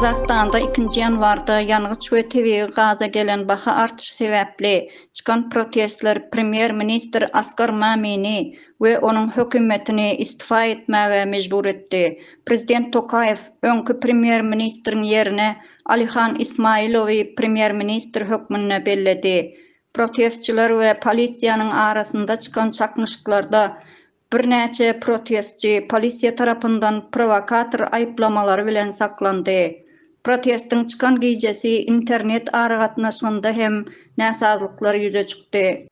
Gazagystanda ikinji ýanwarda ýangyç we tebigy gaza gelen baha artyşy sebäpli çykan protestler premýer-ministr Askar Mamini we onuň hökümetini istifa etmäge mejbur etdi. Prezident Tokaýew öňki premýer-ministriň ýerine Alihan Ismailowy premýer-ministr hökmünde belledi. Protestçiler we polisiýanyň arasynda çykan çaknyşyklarda Birnäçe protestçi polisiýa tarapyndan prowokator aýyplamalary bilen saklandy. Protestiň çykan gijesi internet aragatnaşygynda hem näsazlyklar ýüze çykdy.